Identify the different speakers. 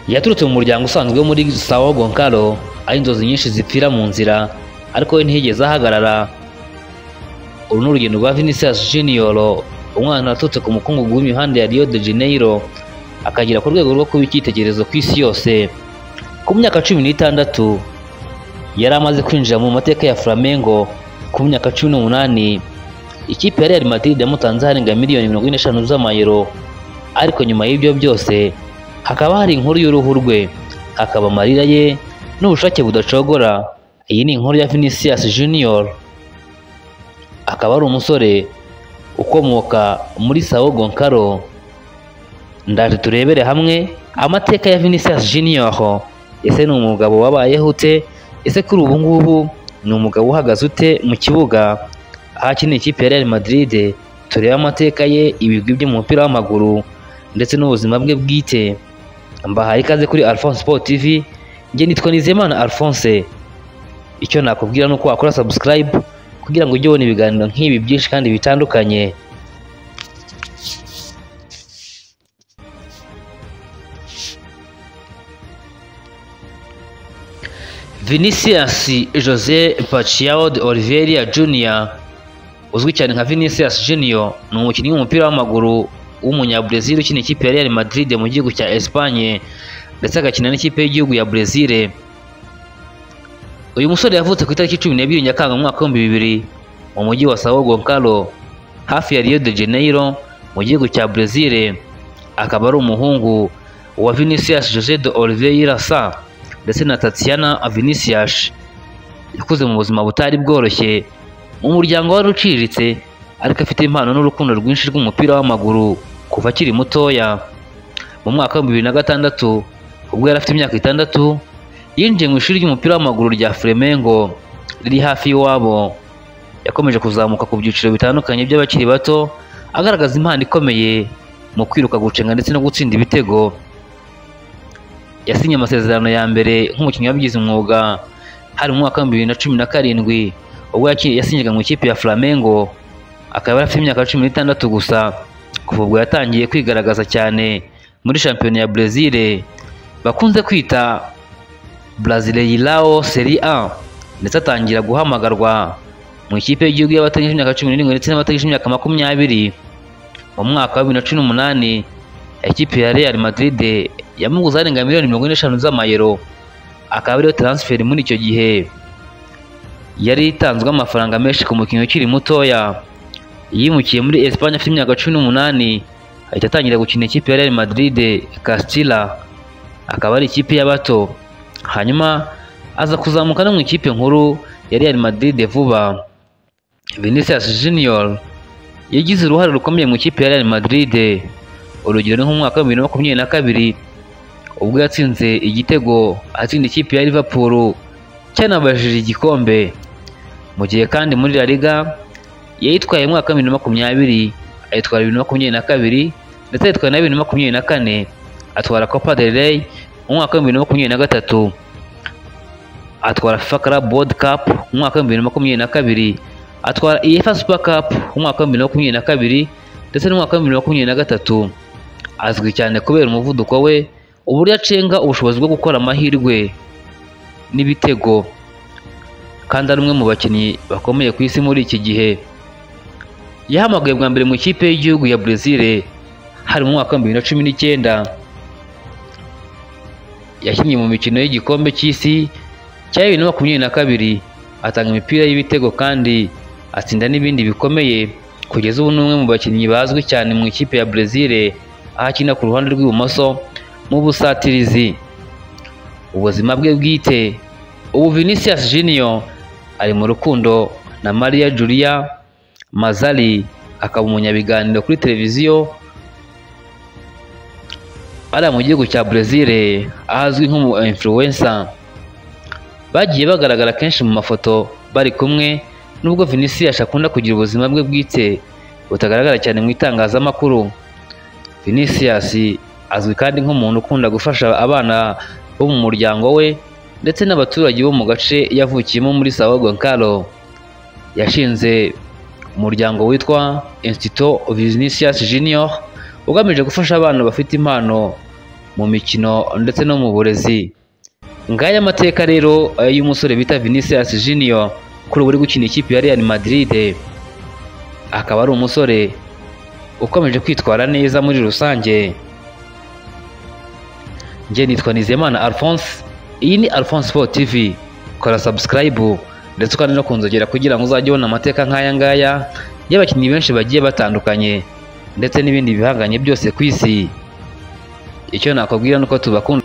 Speaker 1: Yaturutse mu muryango usanzwe wo muri Sao Goncalo, aho inzozi nyinshi zipfira mu nzira, ariko we ntiyigeze ahagarara. Uru ni urugendo rwa Vinicius Junior, umwana waturutse ku mukungugu w'imihanda ya Rio de Janeiro, akagera ku rwego rwo kuba icyitegererezo ku isi yose. Ku myaka 16 yari amaze kwinjira mu mateka ya Flamengo. Ku myaka 18 ikipe ya Real Madrid yamutanze arenga miliyoni 45 z'amayero. Ariko nyuma y'ibyo byose hakaba hari inkuru y'uruhu rwe, hakaba amarira ye n'ubushake budacogora. Iyi ni inkuru ya Vinicius Junior, akaba ari umusore ukomoka muri Sao Goncalo. Ndaje turebere hamwe amateka ya Vinicius Junior. Ese ni umugabo wabayeho ute? Ese kuri ubu ngubu ni umugabo uhagaze ute mu kibuga aho akina ikipe ya Real Madrid? Turebe amateka ye, ibigwi bye mu mupira w'amaguru ndetse n'ubuzima bwe bwite. Mbahaye ikaze kuri Alphonse Sport TV. Njye nitwa Nizeyimana Alphonse. Icyo nakubwira ni uko wakora subscribe kugira ngo ujye ubona ibiganiro nk'ibi byinshi kandi bitandukanye. Vinicius José Pacheco de Oliveira Jr, uzwi cyane nka Vinicius Junior, ni umukinnyi w'umupira w'amaguru w'umunyabrazil ukina ikipe ya Real Madrid mu gihugu cya Espagne, ndetse agakina n'ikipe y'igihugu ya Brazil. Uyu musore yavutse ku itariki 12 Nyakanga mu mwaka 2000 mu mujyi wa Sao Goncalo, hafi ya Rio de Janeiro mu gihugu cya Brazil. Akaba ari umuhungu wa Vinicius José de Oliveira Sa ndetse na Tatiana Vinicius. Yakuze mu buzima butari bworoshye, mu muryango wari uciriritse, ariko afite impano n'urukundo rwinshi rw'umupira w'amaguru kuva akiri mutoya. Mu mwaka wa 2006 ubwo yari afite imyaka 6, yinjiye mu ishuri ry'umupira w'amaguru rya Flamengo riri hafi y'iwabo. Yakomeje kuzamuka ku byiciro bitandukanye by'abakiri bato, agaragaza impano ikomeye mu kwiruka, gucenga ndetse no gutsinda ibitego. Yasinye amasezerano ya mbere nk'umukinnyi wabigize umwuga hari mu mwaka wa 2017 ubwo yasinyaga mu ikipe ya Flamengo, akaba yari afite imyaka 16 gusa. Kuva ubwo yatangiye kwigaragaza cyane muri shampiyona ya Brazil bakunze kwita Brasileirão Serie A, ndetse atangira guhamagarwa mu ikipe y'igihugu y'abatarengeje imyaka 17 ndetse n'abatarengeje imyaka 20. Mu mwaka wa 2018 ikipe ya Real Madrid yamuguze arenga miliyoni 45 z'amayero, akaba ariyo transfer muri icyo gihe yari itanzwe amafaranga menshi ku mukinnyi ukiri mutoya. Yimukiye muri Espagne afite imyaka 18, ahita atangira gukina ikipe ya Real Madrid Castilla, akaba ari ikipe y'abato. Hanyuma aza kuzamuka no mu ikipe nkuru ya Real Madrid vuba. Vinicius Junior yagize uruhare rukomeye mu ikipe ya Real Madrid. Urugero ni nk'umwaka wa 2022 ubwo yatsinze igitego atsinda ikipe ya Liverpool cyanabajije igikombe. Mu gihe kandi muri La Liga yayitwaye mu mwaka wa 2020, ayitwara 2022 ndetse ayitwara na 2024, atwara Copa del Rey mu mwaka wa 2023, atwara FIFA Club World Cup mu mwaka wa 2022, atwara UEFA Super Cup mu mwaka wa 2022 ndetse n'umwaka wa 2023. Azwi cyane kubera umuvuduko we, uburyo acenga, ubushobozi bwo gukora amahirwe n'ibitego, kandi ari umwe mu bakinnyi bakomeye ku isi muri iki gihe. Yahamagawe bwa mbere mu ikipe y'igihugu ya Brazil hari mu mwaka wa 2019. Yakinnye mu mikino y'igikombe cy'isi cya 2022, atanga imipira y'ibitego kandi atsinda n'ibindi bikomeye. Kugeza ubu ni umwe mu bakinnyi bazwi cyane mu ikipe ya Brazil, aho akina ku ruhande rw'ibumoso mu busatirizi. Ubuzima bwe bwite: ubu Vinicius Junior ari mu rukundo na Maria Julia Mazali, akaba umunyabiganiro kuri televiziyo ari mu gihugu cya Brazil, ahazwi nk'umu influencer. Bagiye bagaragara kenshi mu mafoto bari kumwe, nubwo Vinicius akunda kugira ubuzima bwe bwite butagaragara cyane mu itangazamakuru. Vinicius azwi kandi nk'umuntu ukunda gufasha abana bo mu muryango we ndetse n'abaturage bo mu gace yavukiyemo muri Sao Goncalo. Yashinze umuryango witwa Instituto Vinicius Junior, ugamije gufasha abana bafite impano mu mikino ndetse no mu burezi. Ngaya amateka rero y'umusore bita Vinicius Junior kuri ubu uri gukina ikipe ya Real Madrid, akaba ari umusore ukomeje kwitwara neza muri rusange. Njye nitwa Nizeyimana Alphonse, iyi ni Alphonse Sport TV. Kora subscribe ndetse ukandi no kunzogera kugira ngo uzajye ubona amateka nk'aya ngaya y'abakinnyi benshi bagiye batandukanye ndetse n'ibindi bihanganye byose ku isi. Icyo nakubwira nuko tubakunda.